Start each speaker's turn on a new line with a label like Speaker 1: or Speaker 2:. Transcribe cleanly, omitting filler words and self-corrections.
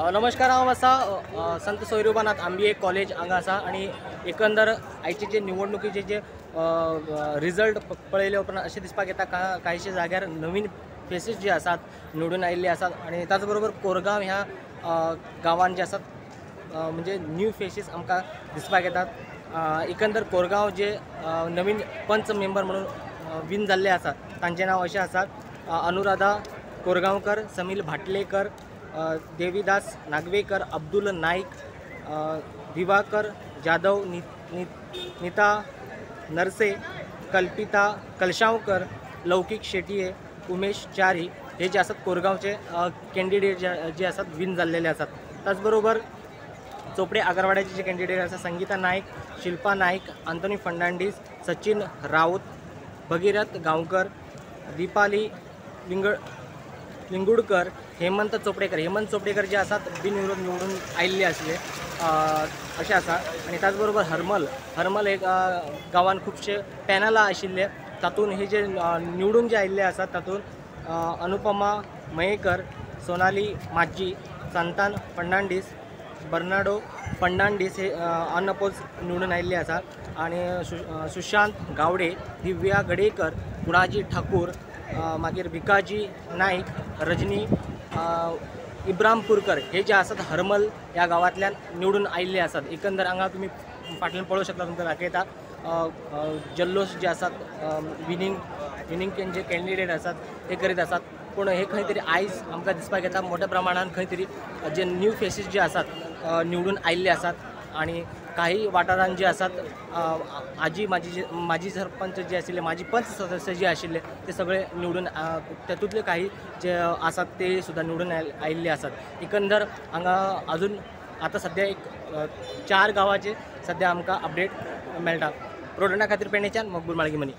Speaker 1: नमस्कार, हांव आसा संत सोयरुबानाथ आंबिये कॉलेज हांगा आसा आनी एकंदर आयचे जे निवडणुकीचे जे रिजल्ट पळयले उपरांत अशें दिसपाक येता कांयशे जाग्यार नवीन फेसीस जे आसात निवडून आयिल्ले आसात आनी त्याच बरोबर कोरगांव ह्या गांवान जे आसात म्हणजे न्यू फेसीस आमकां दिसपाक येतात. एकंदर कोरगांव जे नवीन पंच मेंबर म्हणून विन जाल्ले आसात तांचें नांव अशें आसात: अनुराधा कोरगांवकर, समील भाटलेकर, देवीदास नागवेकर, अब्दुल नाईक, दिवाकर जाधव, नीता नरसे, कल्पिता कलशावकर, लौकिक शेटये, उमेश च्यारी हे जे आसात कोरगांवचे कॅन्डिडेट जे आसात विन जाल्लेले आसात. त्याचबरोबर चोपडे आगरवाड्याचे जे कॅन्डिडेट आसात संगीता नाईक, शिल्पा नाईक, आंतोनी फर्नांडीस, सचिन राऊत, भगीरथ गांवकर, दीपाली लिंगुडकर, हेमंत चोपडेकर. हेमंत चोपडेकर जे आसात बिनविरोध निवडून आयिल्ले आसले अशें आसा. आनी त्याच बरोबर हरमल, हरमल एक गांवान खुबशे पॅनलां आशिल्ले तातूंत हे जे निवडून जे आयिल्ले आसात तातूंत अनुपमा मयेकर, सोनाली माज्जी, सांतान फर्नांडीस, बर्नाडो फर्नांडीस हे अनअपोज निवडून आयिल्ले आसात. आनी सुशांत गावडे, दिव्या गडेकर, गुणाजी ठाकूर, मागीर भिकाजी नाईक, रजनी इब्रामपूरकर हे जे आसात हरमल ह्या गांवांतल्यान निवडून आयिल्ले आसात. एकंदर हांगा तुमी फाटल्यान पळोवंक शकता, तुमकां दाखयता जल्लोश जे आसात विनींग विनींग जे कॅन्डिडेट आसात ते करीत आसात. पूण हे खंय तरी आयज आमकां दिसपाक येता मोठ्या प्रमाणान खंय तरी जे न्यू फेसीस जे आसात निवडून आयिल्ले आसात आनी काही वाठारान जे आसात आजी माजी सरपंच जे आशिल्ले, माजी पंच सदस्य जे आशिल्ले ते सगळे निवडून तातूंतले काही जे आसात ते सुद्दां निवडून आयिल्ले आसात. एकंदर हांगा अजून आतां सद्या एक 4 गांवाचे सद्या आमकां अपडेट मेळटा. रोडना खातीर पेडणेच्यान मकबूल माळगीमनी.